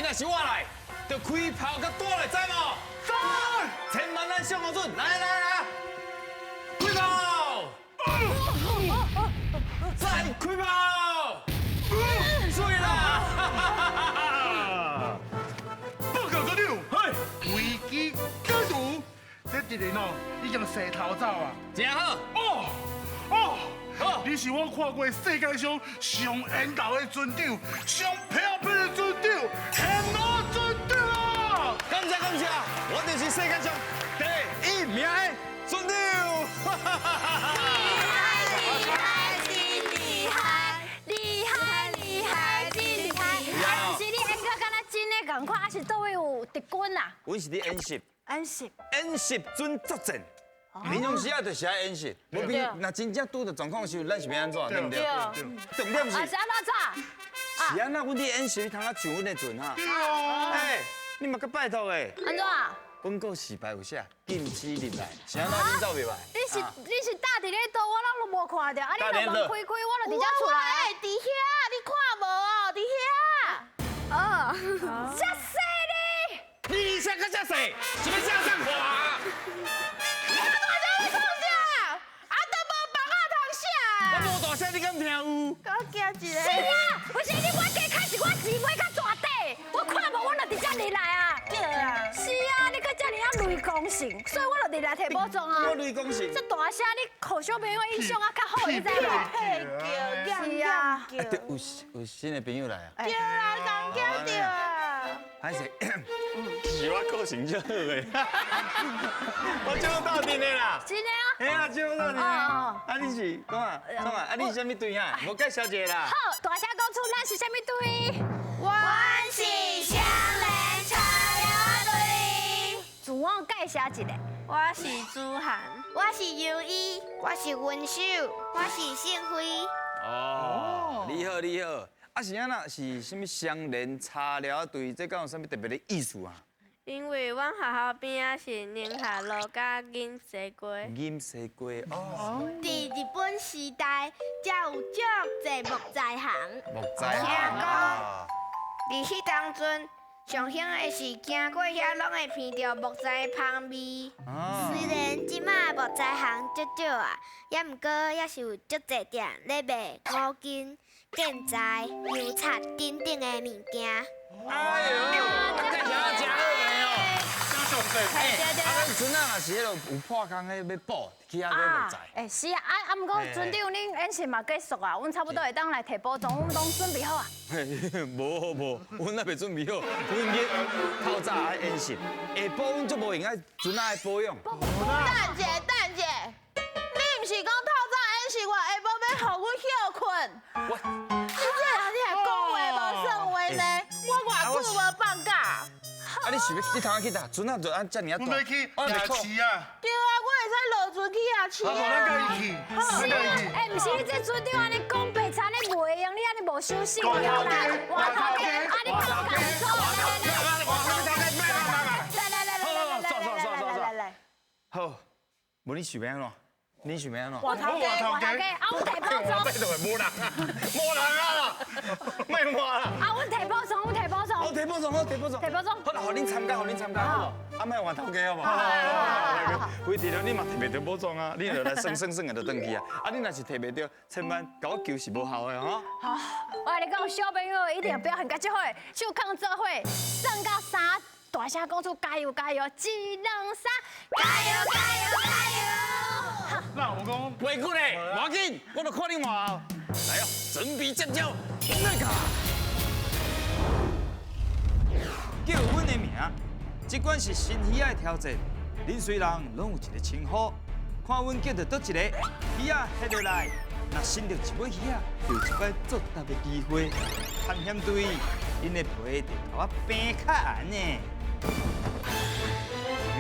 若是我來，就開炮佮彈來，知無？知。千萬咱上好準，來來來，開炮！再開炮！水啦！報告船長，嘿，危機解除，這敵人哦已經勢逃走啊！真好。哦哦，好你是我看過世界上上緣投的船長，上漂亮的船長，天羅船長啊！感謝感謝，我就是世界上第一名的船長。厲害真厲害，厲害厲害真厲害！啊，毋是你演甲敢若真的仝款，啊是佗位有敵軍啊？阮是佇演習，演習。演習準作戰。平常時啊，就是愛演習，無比若真正拄著狀況時，咱是欲按怎，對毋對？重點是啊是按怎？是按怎？阮佇演習，你通啊上阮的船哈？對啊。哎，你嘛閣拜託的。按怎？廣告示牌有寫，禁止入來，是按怎恁走袂來？你是搭佇咧佗，我攏攏無看著，啊你若門開開，我就佇遮出來。佇遐，你看無哦？佇遐。哦，遮細呢？你寫閣遮細，是欲寫啥話？你創啥？啊，都無房仔通寫。我無大聲，你敢聽有？我驚一个。是啊，不是你我加較是我姊妹較大塊，我看無，我就佇遮入來啊。對啊。是啊，你閣遮爾仔雷公性，所以我就入來提寶藏啊。我雷公性。這大聲，你予小朋友印象啊較好，你知無？屁是啊。啊，對，有新的朋友來啊。對啊，共驚著啊。歹勢，是我個性足好的，我足鬥陣的啦。真的啊？嘿啊，足鬥陣的。啊，你是講啊，講啊，啊，你是啥物隊啊？無介紹一下啦。好，大聲講出咱是啥物隊？阮是雙連茶寮隊。自我介紹一下。我是朱涵，我是尤伊，我是文秀，我是盛輝。哦，你好，你好。啊是按怎？是啥物雙連茶寮隊？這敢有啥物特別的意思啊？因為阮學校邊仔是寧夏路佮錦西街。錦西街哦。佇日本時代，才有足濟木材行。木材行。聽講，佇彼當陣，上興的是經過遐，攏會聞著木材芳味。雖然這馬木材行足少啊，也毋過也是有足濟店咧賣五金、建材、油漆等等的物件。哎喲，這真真好的哦。哎，啊，咱船仔若是彼落有破空彼欲補，去遐買木材。哎，是啊，啊啊，毋過船長，恁演習嘛結束啊，阮差不多會當來提寶藏，阮攏準備好啊。無無，阮還袂準備好，阮去透早愛演習，下晡阮足無閒愛船仔的保養。等者，等者，你毋是講透早演習，我下晡欲予阮歇睏？我，你這人你還講話無算話呢？我偌久無放假？啊！你是欲你通去佗？船仔就按遮爾仔大。阮欲去夜市啊！對啊，我會使落船去夜市啊。咱共伊去，咱共伊去。哎，毋是你這船長按呢講白賊咧袂用，你按呢無守信用啦！換頭家，啊你講共做，來來來來來來來來來來來，好，無你想欲按怎？你想欲按怎？換頭家，換頭家，啊，阮提寶藏。拜託的，無人啊，無人啊啦，莫換啦。啊，阮提寶藏，阮提寶藏。好，提寶藏，好，提寶藏。提寶藏。好啦，予恁參加，予恁參加，好無？啊，莫換頭家好無？好好好。為著你嘛提袂著寶藏啊，你就來耍耍耍就轉去啊。啊，你若是提袂著，千萬共我求是無效的吼。好，我共你講，小朋友一定表現甲足好，手銬做伙，算到三，大聲講出加油加油，一兩三，加油加油加油！那我講，袂久咧，無要緊，我就看恁換。來哦，準備接招，來個！叫阮的名，這款是新魚仔的挑戰。恁雖人攏有一個稱呼，看阮叫著佗一個魚仔翕落來，若伸著一尾魚仔，就有一擺作答的機會。探險隊，𪜶的皮就共我平較硬呢。嗯，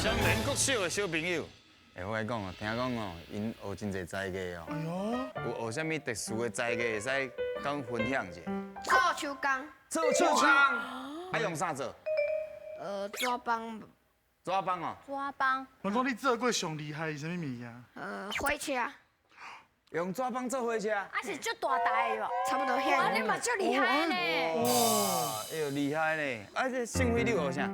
雙連國小的小朋友，欸，我共你講哦，聽講哦，𪜶學真濟才藝哦。哎喲，有學啥物特殊的才藝，會使共分享一下？做手工。做手工，啊用啥做？紙枋。紙枋哦。紙枋。我講你做過上厲害是啥物物件？火車。用纸板做火车。啊是足大台的无？差不多遐。哇，你嘛足厉害呢！哇，哎呦厉害呢！啊，这胜辉你有学啥？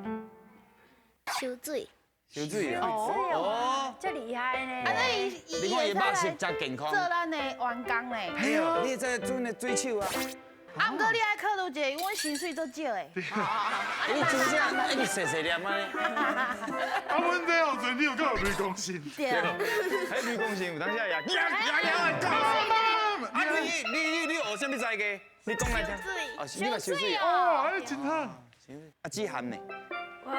抽水。抽水哦。哦，足厉害呢！啊，那伊你看伊肉食真健康。做咱的员工呢。嘿哦，你这做的水手啊。啊，毋过你爱考虑一下，因为阮薪水足少的。你真正一直细细念按呢。啊，阮这后阵你有够有雷公心。对。迄雷公心有当时也也也来讲。啊，你学啥物才艺？你讲来听。哦，你嘛抽水哦，哎，真好。啊，子涵呢？我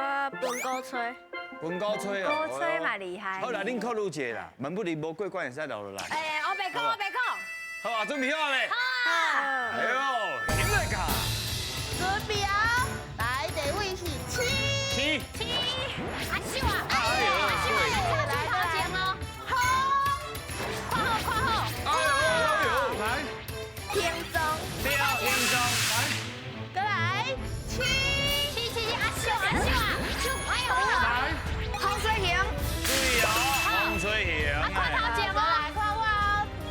分鼓吹。分鼓吹哦。鼓吹嘛厉害。好啦，恁考虑一下啦，万不离无过关会使留落来。哎，我袂讲，我袂讲。好啊，准备好未？好。哎呦，起来卡。准备啊！来，第一位是七。七。七。阿秀啊，阿秀，阿秀，来头前哦。好。看好，看好。哎呦，来。田中。对啊，田中。来。过来，七。七七七，阿秀，阿秀啊，秀，哎呦。来。洪水行。对啊，洪水行。啊，看头前哦。来，看我哦。冠。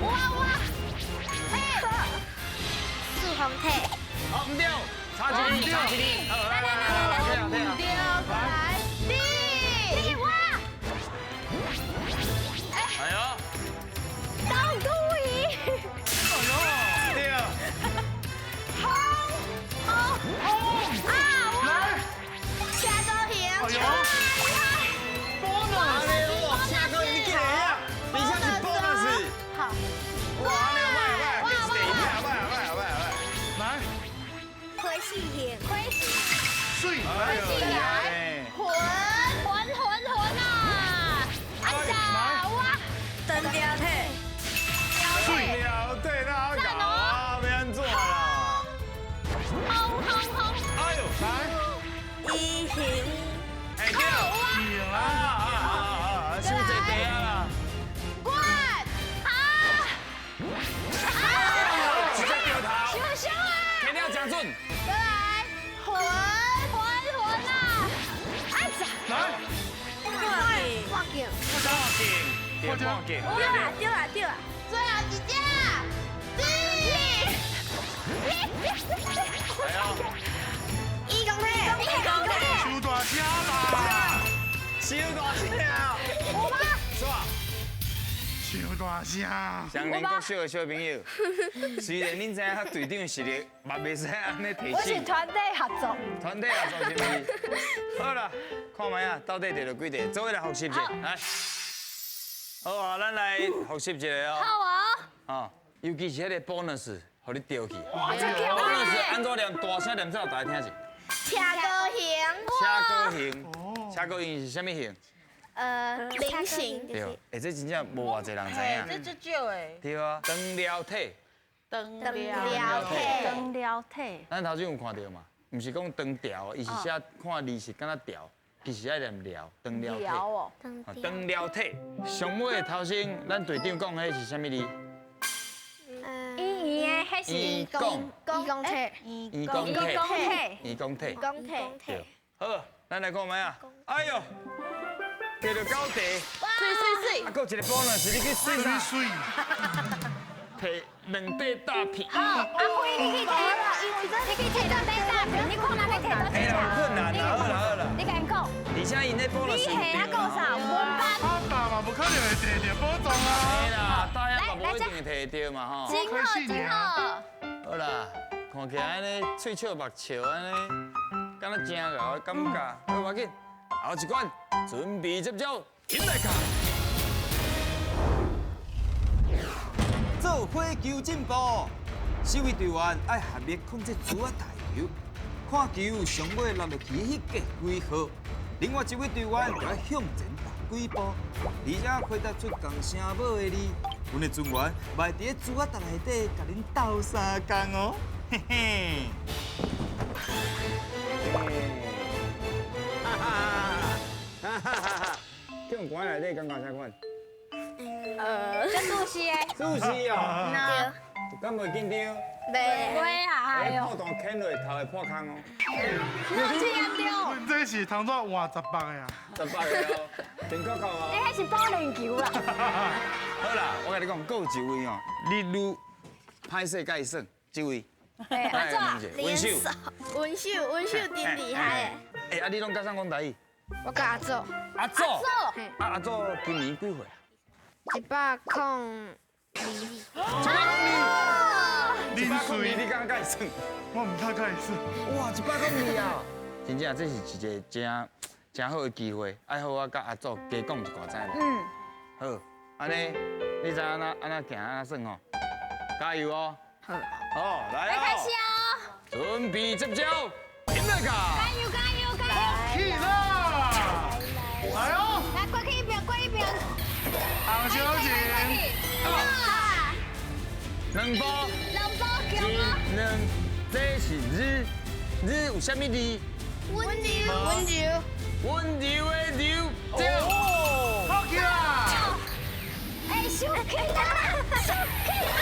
我我。嘿。四红体。好，唔对，差一个，差一个。好，来来来来来，唔对，来，你。你我。哎呦。当都鱼。哎呦，对。红红红啊！来。车高行。哎呦。 bonus。车高行，你进来啊！而且是 bonus。好。哇，你歹歹，这是第一歹歹歹歹。来。开始行。开始。水。哎呦，来。魂魂魂魂啊！哎呀，哇！灯雕体。水。了对啦，搞啊，要按怎啦？红红红！哎呦，来。一行。哎对。啊啊啊啊！收这地啊啦。冠。啊！啊！直接掉头。小小啊！听了真准。过来，魂魂魂啊！哎呀！来。挂镜。挂镜。挂镜。对啦对啦对啦。最后一只。哎呦！一公体。一公体。收大声啦！收大声！有吗？是吧？收大声！双林国小的小朋友，虽然恁知影队长实力嘛袂使按呢提我是醒。团队合作。团队合作是毋是？好啦，看觅啊，到底摕到几题？做伙来复习一下，来。好啊，咱来复习一下哦。好啊。啊，尤其是彼个 bonus，予你丢去。哇，这强 bonus 按怎念？大声念出来，大家听者。车高行。车高行。车高行是啥物行？菱形。对，哎，这真正无偌济人知影。这足少的。对啊，长寮体。长寮寮体。长寮体。咱头先有看到嘛？毋是讲长条，伊是写看字是敢若条，其实爱念寮，长寮体。哦。长寮体。上尾头先，咱队长讲彼是啥物字？圆圆的，彼是圆公。圆公体。圆公体。圆公体。公体。对。好，咱来看觅啊。哎呦，摕到九题。水水水。啊，阁有一个 bonus，你去水啥？水。摕两块大皮。好，阿辉，你去摕，你去摕两块大皮，你看人咧摕倒一嘿啦，有困难啦，好啦好啦。你共𪜶讲。而且𪜶咧 bonus。你下啊，阁啥？文班。啊，大嘛无可能会摕著宝藏啊。嘿啦，大啊嘛无一定会摕著嘛吼。真好真好。好啦，看起来按呢，喙笑目笑按呢，敢若真𠢕的感觉。好，无要紧，后一关准备接招，起来卡。做火球进步，四位队员爱合力控制珠仔大球，看球上尾落入去彼个几号，另外一位队员就爱向前踏几步，而且回答出仝声母的字，阮的船员嘛会伫咧珠仔搭内底共恁斗相共哦，嘿嘿。哈哈哈哈哈！去予关内底感觉啥款？这舒适的。舒适哦。对。敢袂緊張？袂啊！哎呦，破洞牽落頭會破空哦。這嚴重。這是通怎換18個啊？18個哦，真可靠哦。你彼是保齡球啦。好啦，我共你講，閣有一位哦，你愈歹勢佮伊耍，這位。阿祖，文秀。文秀，文秀真厲害。欸，啊，你攏佮啥講台語？我佮阿祖。阿祖。啊，阿祖今年幾歲啊？102。102。102，你敢佮伊耍？我毋敢佮伊耍。哇，102啊！真正這是一個真真好的機會，愛好我佮阿祖加講一寡，知無？嗯。好，按呢，你知按怎按怎行按怎耍吼？加油哦！好。好，來哦。開始哦。準備接招，起來噶！加油加油加油！起啦！來哦！來過去一邊，過一邊。紅小姐。兩步。兩步，一、兩，這是日，日有啥物字？溫柔，溫柔，溫柔的柔，對。好起啦！哎，收起啦，收起啦！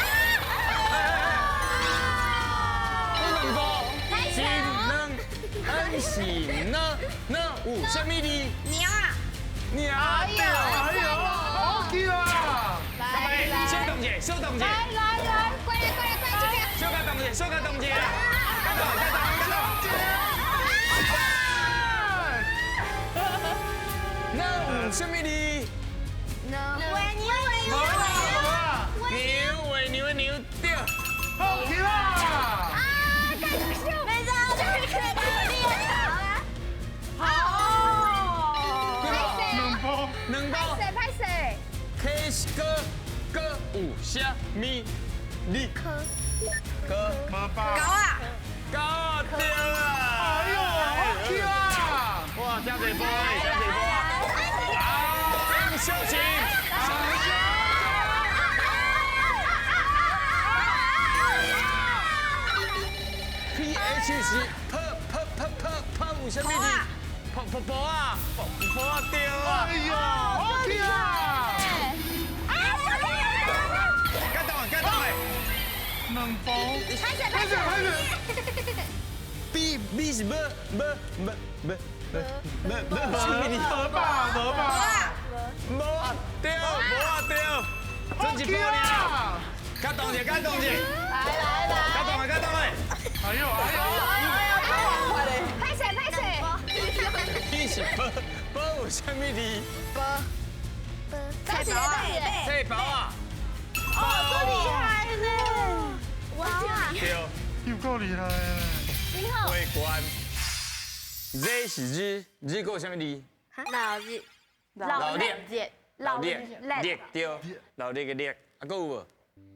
兩步，一、兩，N 是呢，呢有啥物字？鸟啊！鸟對。哎呦，好起啦！來來，小動一下，小動一下。來來來，過來過來過來這邊。小可動一下，小可動一下。較動，較動，較動。那有啥物字？牛，牛，牛，牛，牛牛對。好起啦！啊，太笑，沒錯，這個好。兩步，兩步。歹勢，歹勢。K 是哥，哥有啥物字？科。哥。無吧。狗啊。狗對啦。哎呦，好起啦！哇，真濟波，真濟波啊！小晴，小晴。P H 是 P P P P P 有啥物字？婆婆婆啊，婆婆對啊！哎呦，好起啦！感動啊，感動的。兩步。歹勢，歹勢，歹勢。 B B 是無無無無無無無啥物字？無吧，無吧。無啊對，無啊對，真一步爾。較動者，較動者。來來來。較動的，較動的。哎呦哎呦！歹勢，歹勢。你是波波有啥物字？波。菜包啊！菜包啊！哦，这厉害呢！哇！對。又夠厲害。真好。過關。這是日，日閣有啥物字？老日。老烈。老烈。烈對。老烈的烈，啊，閣有無？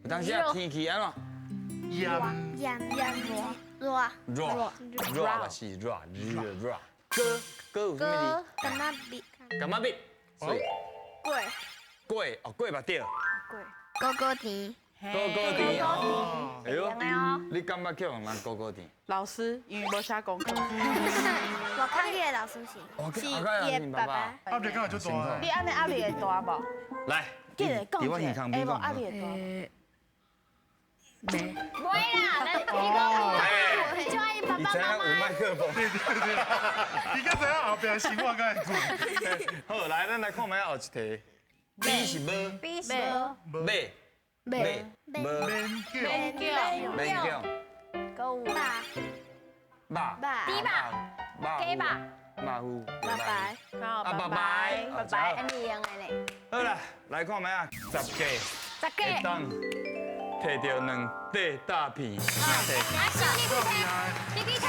有當時啊，天氣按怎？炎。炎炎熱。熱。熱嘛是熱，熱熱。哥哥有啥物字？柑仔蜜。柑仔蜜。水。粿。粿哦，粿嘛對。粿。高高甜。高高甜哦。哎呦，你感覺去予人高高甜？老師，因為無寫功課。我看見的老師是。是伊的爸爸。壓力敢會足大？你按呢壓力會大無？來，緊來講一下，哎，無壓力會大。袂。袂啦，伊講就愛伊爸爸媽媽。有麥克風。對對對，伊敢知影後壁生活敢會過。好，來，咱來看覓後一題。B 是無。 B 是無。馬。馬。無。免叫。免叫。閣有。肉。肉。豬肉。雞肉。馬虎。拜拜。好，拜拜。拜拜，按呢用的咧。好啦，來看覓啊，10個。10個。會當摕著兩塊大片。啊，小你去摕，你去摕。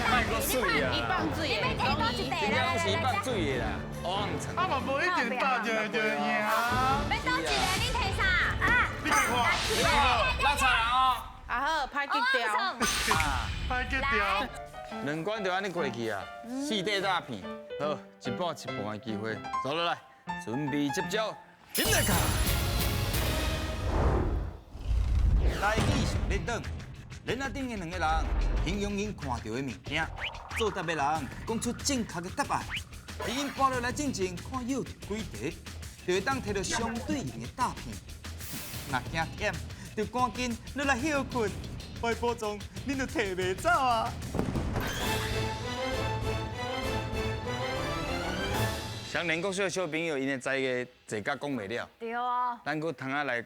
莫閣水啊！一磅水你欲摕佗一塊？真正攏是一磅水的啦，烏紅層。啊嘛無一定大就會贏。欲佗一個？你摕啥？啊！你摕我。拉差人哦。啊好，歹激掉。歹激掉。兩關就按呢過去啊，4塊大片。好，一半一半的機會，走落來，準備接招，進來卡。台語上咧轉，鏈仔頂的兩個人形容𪜶看著的物件，作答的人講出正確的答案。佇𪜶跋落來進前，看舀著幾題，就會當提著相對應的詐騙。若驚忝，就趕緊落來歇睏，我保障恁就提袂走啊！双连國小的小朋友，𪜶的才藝濟甲講袂了。對啊。咱閣通仔來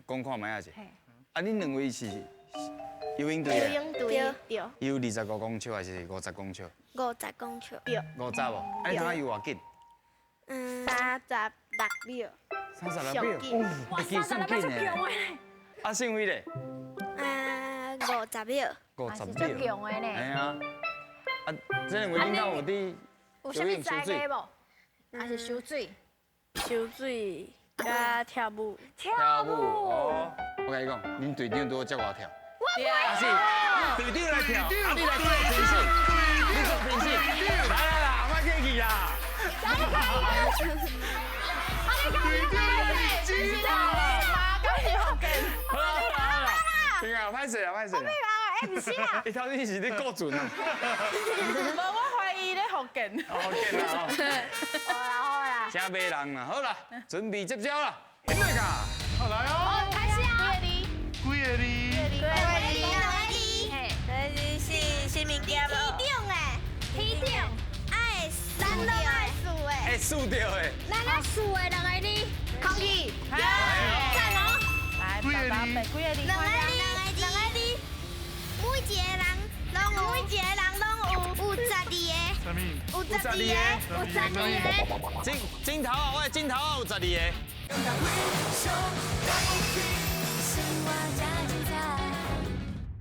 講看覓仔者。啊，恁兩位是游泳隊的？游泳隊。對。游25公尺還是50公尺？50公尺。對。50無？啊，你通仔游偌緊？36秒。36秒。哇，36秒足強的。啊，勝威咧？50秒。 50秒。足強的呢。嘿啊。啊，這兩位恁敢有佇有啥物才藝無？還是游水？游水佮跳舞。跳舞。哦，我共你講，恁隊長拄好教我跳。我袂。啊是，隊長來跳，啊你來做評審，你做評審。來來來，莫客氣啦。啊你可以。啊你可以。隊長，馬甲是福建。好啦好啦好啦，對啊，歹勢啊歹勢。我袂啊，哎，毋是啊。伊頭先是咧顧船啊。無，我懷疑咧福建。福建啊。好啦好啦。真迷人啦，好啦，準備接招啦，起來噶。好來哦。開始啊。幾個字？幾個字？兩個字。這是什麼物件？天頂的。天頂。愛，咱攏愛數的。會數著的。咱愛數的兩個字。空氣。讚哦。來，爸爸，幾個字？兩個字，兩個字。每一個人攏有，每一個人攏有，有12個。啥物？有12個，有12個。鏡頭啊，我的鏡頭啊有12個。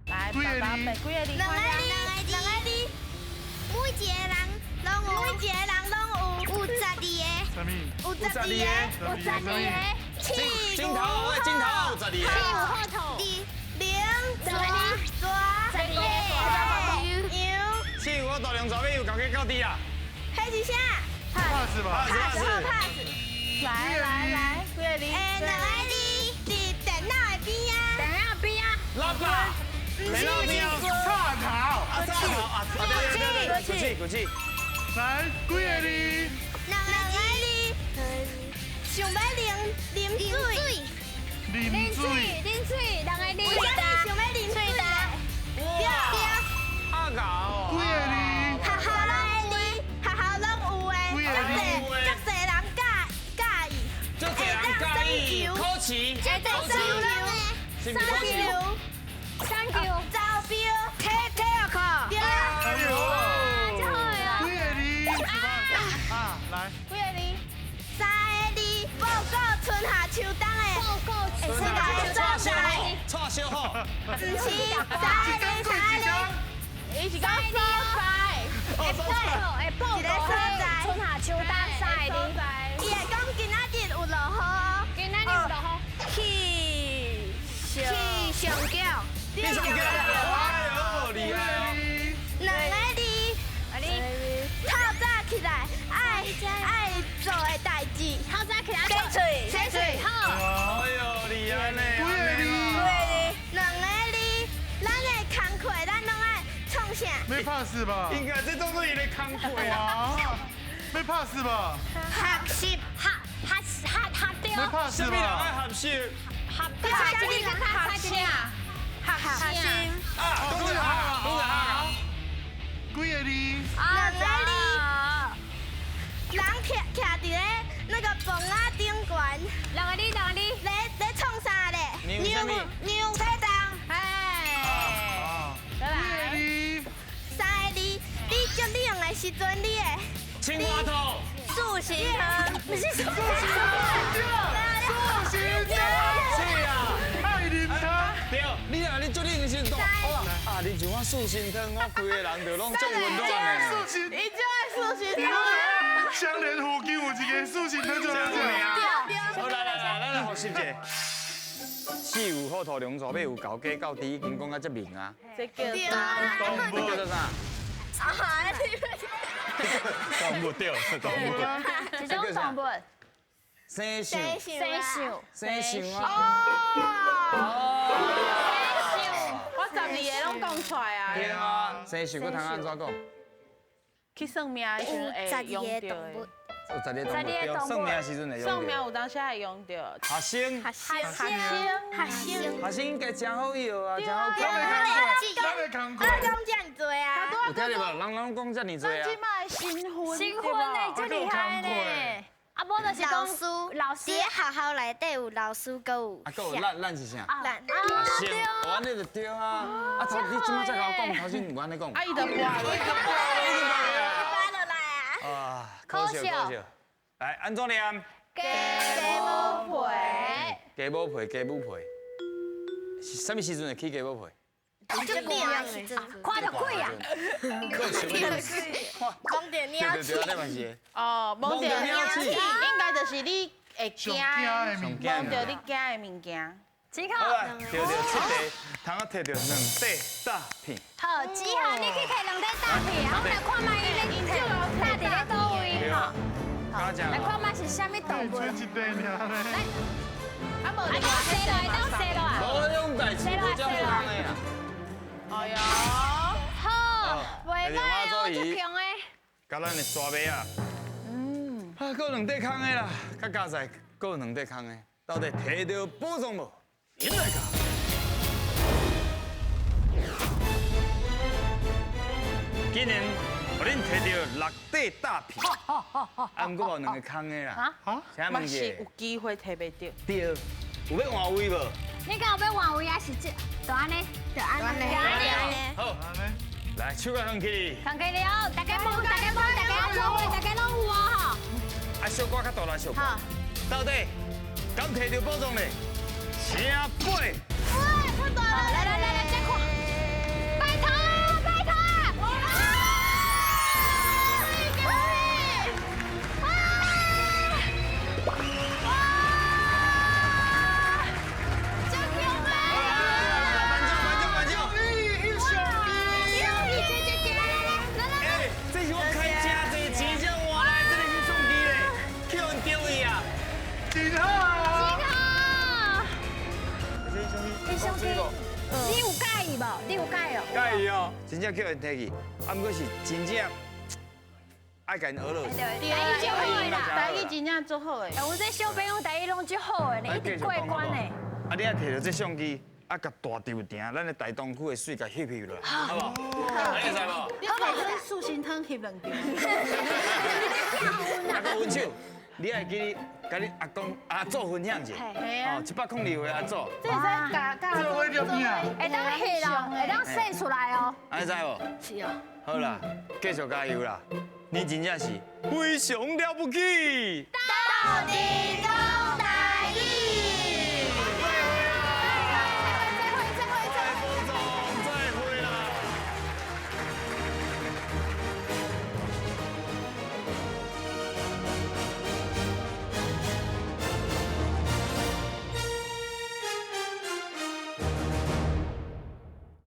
來，爸爸，幾個字？兩個字，兩個字。每一個人攏有，每一個人攏有，有12個。啥物？有12個，有12個。鏡頭啊，我的鏡頭啊有12個。四有好頭。零、十个十个、羊。四有我大龙蛇尾有够加够低啦。彼是啥？pass 吧。 pass pass。来来来，几个字？哎，两个字，伫电脑的边啊。电脑边啊。喇叭。电脑边啊。插头。啊，插头啊，对对对对，鼓气鼓气。来，几个字？两个字。想欲啉水。啉水。啉水，两个字。为啥物想欲啉水？对对。阿牛。几个字？学校拢有的，学校拢有的，足济人佮意。足济人佮意。考试。考试。三球。三球。招标。体育课。对。哎呦。真好啊。几个字？啊，来。几个字？三个字。报告春夏秋冬的。报告春夏秋冬。蔡小好。毋是，三个字，三个字。伊是讲所在。会报告，会报告。春夏秋冬三个字。伊会讲今仔日有落雨。今仔日有落雨。去上缴。去上缴。哎呦，厉害。两个字。透早起来爱做的代志。透早起来洗喙，洗喙好。哎呦，厉害呢。几个字？两个字，咱的工课，咱拢爱创啥？欲拍死吧？应该这当做伊的工课啊。欲拍死吧？学习，学学学学对。欲拍死啥物人吧？爱学习？学对。猜一个，猜一个。学习。啊，讲得好，讲得好。几个字？两个字。人徛徛伫咧那个棚仔顶悬。两个字，两个字。咧创啥咧？牛牛体重。哎。再来。三个字，你足冷的时阵，你会。青蛙头。素心汤。不是素心汤。素心汤。是啊。爱啉汤。对，你若你足冷的时阵，啊，啉一碗素心汤，我规个人就拢足温暖的。素心。伊就爱素心汤。双连附近有一个素心汤就好食。好，来来来，咱来复习一下。四有好土龙蛇尾有猴鸡狗猪，已经讲到这明啊。这叫动这叫做啥？啊，动物对，动物。这种动物。生肖。生肖。生肖啊。哦。我12个拢讲出来啊。对啊，生肖阁通按怎讲？去算命的时阵会用到的。有十二个动物，算命时阵会用。算命有当时会用著。学生，学生，学生，学生应该真好用啊，真好讲。讲这么济啊！有听著无？人拢讲这么济啊。这摆新婚，新婚呢，足厉害呢。啊，无就是讲老师，老师伫学校内底有老师，阁有。啊，阁有咱咱是啥？咱。学生，哦，按呢就对啊。啊，你这摆才共我讲，头先毋按呢讲。啊，伊就跋落，伊就跋落来啊。啊，可惜可惜。来，按怎念？鸡母皮。鸡母皮，鸡母皮。是啥物时阵会起鸡母皮？就变的时阵，看著鬼啊！摸著鸟鼠。哦，摸著鸟鼠，应该就是你会惊的，摸著你惊的物件。子浩，对对，七题，通啊摕著两块大片。好，子浩，你去摕两块大片，我们来看觅伊咧摕大伫咧佗位吼。来看觅是啥物动物？来，啊无，啊，洗落来，当洗落来。无迄种代志，无这么空的啦。哎呀，好，袂歹哦，足强的。佮咱的沙马仔，啊，阁有两块空的啦，较加在，阁有两块空的，到底摕著宝藏无？进来噶。今年，予恁摕著6块大片，啊，毋过有两个空的啦。啊？嘛是有机会摕袂著。对，有欲换位无？你敢有欲换位啊？是这，就按呢，就按呢，就按呢。好，来，手甲放起。放起了，大家摸，大家摸，大家做伙，大家拢有哦吼。啊，小可较大啦，小可。到底敢摕著宝藏咧？请飞。哇，太大了！来来来来，再看。拜托，拜托。你有佮意无？你有佮意哦？佮意哦，真正叫𪜶提去，啊，毋过是真正爱共𪜶学落。台语足好的啦，台语真正足好的。欸，阮这小朋友台语拢足好的，一直过关的。啊，你爱提著这相机，啊，共大稻埕，咱的大东区的水共翕翕落来，好无？你知无？你摕素心汤翕两张。啊，阁阮手。你爱记你，共你阿公阿祖分享一下，哦，102岁阿祖，这会使加加做伙录影，会当翕咯，会当洗出来哦。按呢知无？是哦。好啦，继续加油啦！你真正是非常了不起。斗地主。